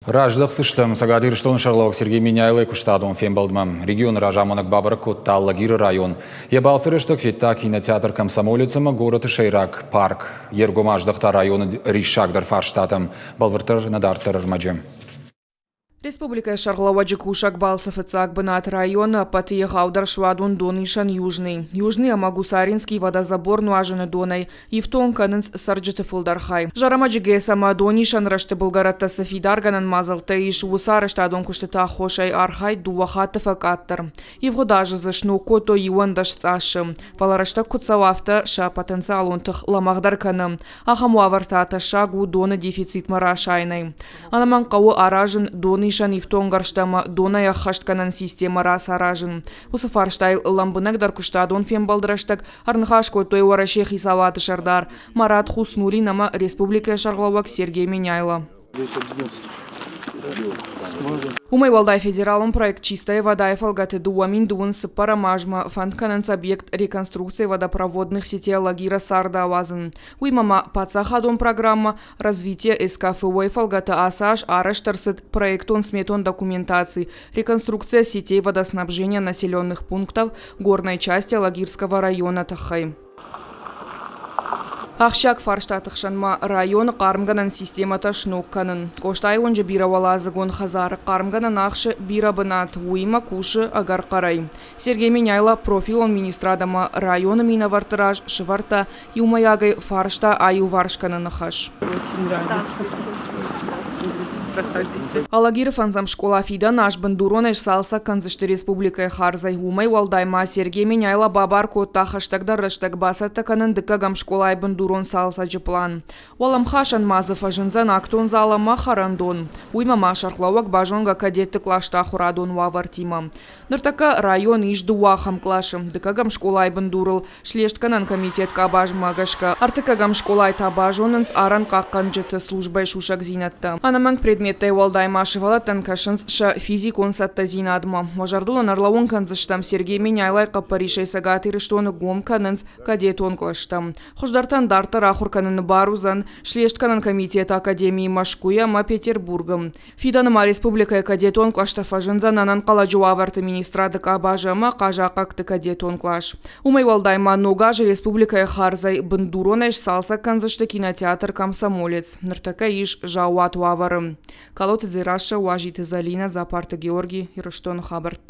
Раздӕхдзыстӕм Цӕгат Ирыстоны сӕргълӕууӕг Сергей Меняйлойы куыстадон фембӕлдмӕ. Регионы разамонӕг бабӕрӕг кодта Алагиры район. Йӕ балцы рӕстӕг федта кинотеатр «Комсомолец» ӕмӕ горӕты сӕйраг парк. Йе ргом аздӕхта районы риссагдӕр фарстатӕм. Бӕлвырддӕр нӕ дарддӕр ӕрмӕджы. Республикӕйы сӕргълӕууӕджы кусӕг балцы фыццаг бынат районы ӕппӕты егъаудӕр суадон донисӕн Южный. Южный ӕмӕ Гусаринский водозабор нуазыны донӕй ифтонг кӕнынц цӕрджыты фылдӕр хай. Зӕрӕмӕджы ГЭС ӕмӕ донисӕн рӕзты былгӕрӕттӕ цы фидаргӕнӕн мадзӕлттӕ ис, уыцы арӕзтадон куыстыты аххосӕй архайд дыууӕ хатты фӕкъаддӕр. Ивгъуыд азы дзы сног кодтой 11 цъассы. Фӕлӕ рӕстӕг куыд цӕуы, афтӕ сӕ потенциалон тых лӕмӕгъдӕр кӕны. Ахӕм уавӕртӕ тӕссаг у доны дефицитмӕ расайынӕй. Ӕнӕмӕнг хъӕуы аразын донисӕн ифтонггӕрзтӕ ӕмӕ донӕй ӕххӕстгӕнӕн системӕ рацаразын. Уыцы фарстайыл лӕмбынӕгдӕр куыстадон фембӕлды рӕстӕг ӕрныхас кодтой Уӕрӕсейы хицауады сӕрдар Марат Хуснулин ӕмӕ республикӕйы сӕргълӕууӕг Сергей Меняйло. Уымӕй уӕлдай федералон проект «Чистая вода»-йы фӕлгӕты 2024 азмӕ фӕнд кӕнынц объект реконструкции водопроводных сетей Алагира царды ауадзын. Уыимӕ ма паддзахадон программӕ «Развитие СКФО»-йы фӕлгӕты ацы аз арӕзт ӕрцыд проектон-сметон документаци «Реконструкция сетей водоснабжения населенных пунктов горной части Алагирского района» тыххӕй. Ахсджиаг фарстаты хсӕн ма районы хъармгӕнӕн системӕтӕ сног кӕнын. Къостайы уынджы бирӕуӕладзыгон хӕдзары хъармгӕнӕн ахсы бирӕ бынат, уыимӕ кусы ӕгӕр хъӕрӕй. Сергей Меняйло профилон министрад ӕмӕ районы минӕвӕртты раз сӕвӕрдта иумӕйагӕй фарста аиуварс кӕныны хӕс. Алагиры фӕндзӕм скъола фидӕн аз бындуронӕй сцалцӕг кӕндзысты республикӕйы хардзӕй. Уымӕй уӕлдай ма Сергей Меняйло бабар кодта хӕстӕгдӕр рӕстӕг бацӕттӕ кӕнын дыккӕгӕм скъолайы бындурон цалцӕджы план. Уӕлӕмхасӕн ма дзы фӕзындзӕн актон зал ӕмӕ хӕрӕндон. Уыимӕ ма сӕргълӕууӕг базонгӕ кадетты кълӕсты ахуырадон уавӕртимӕ. Ныртӕккӕ районы ис дыууӕ ахӕм къласы. Дыккӕгӕм скъолайы бындурыл Слестгӕнӕн комитет къабазмӕ гӕсгӕ ӕртыккӕгӕм скъолайы та базонынц арӕнхъахъхъӕнджыты службӕйы сусӕгдзинӕдтӕ. Ӕнӕмӕнг предметтӕй уӕлдай ма сывӕллӕттӕн кӕсынц сӕ физикон цӕттӕдзинадмӕ. Уӕ зӕрдыл ын ӕрлӕууын кӕндзыстӕм, Сергей Меняйлойы хъӕппӕрисӕй Цӕгат Ирыстоны гом кӕнынц кадетон кълӕстӕ. Хуыздӕртӕн дарддӕр ахуыр кӕныны бар уыдзӕн Слестгӕнӕн комитеты академийы Мӕскуыйы ӕмӕ Петербургы. Фидӕны ма республикӕйы кадетон кълӕстӕ фӕзындзӕн ӕнӕнхъӕлӕджы уавӕрты министрады къабазы ӕмӕ хъазахъхъӕгты кадетон кълас. Уымӕй уӕлдай ма ног азы республикӕйы хардзӕй бындуронӕй сцалцӕг кӕндзысты кинотеатр «Комсомолец». Ныртӕккӕ ис заууат уавӕры. Калоты Дзерассӕ, Уазиты Зӕлинӕ, Дзапарты Георги, Ирыстоны хабӕрттӕ.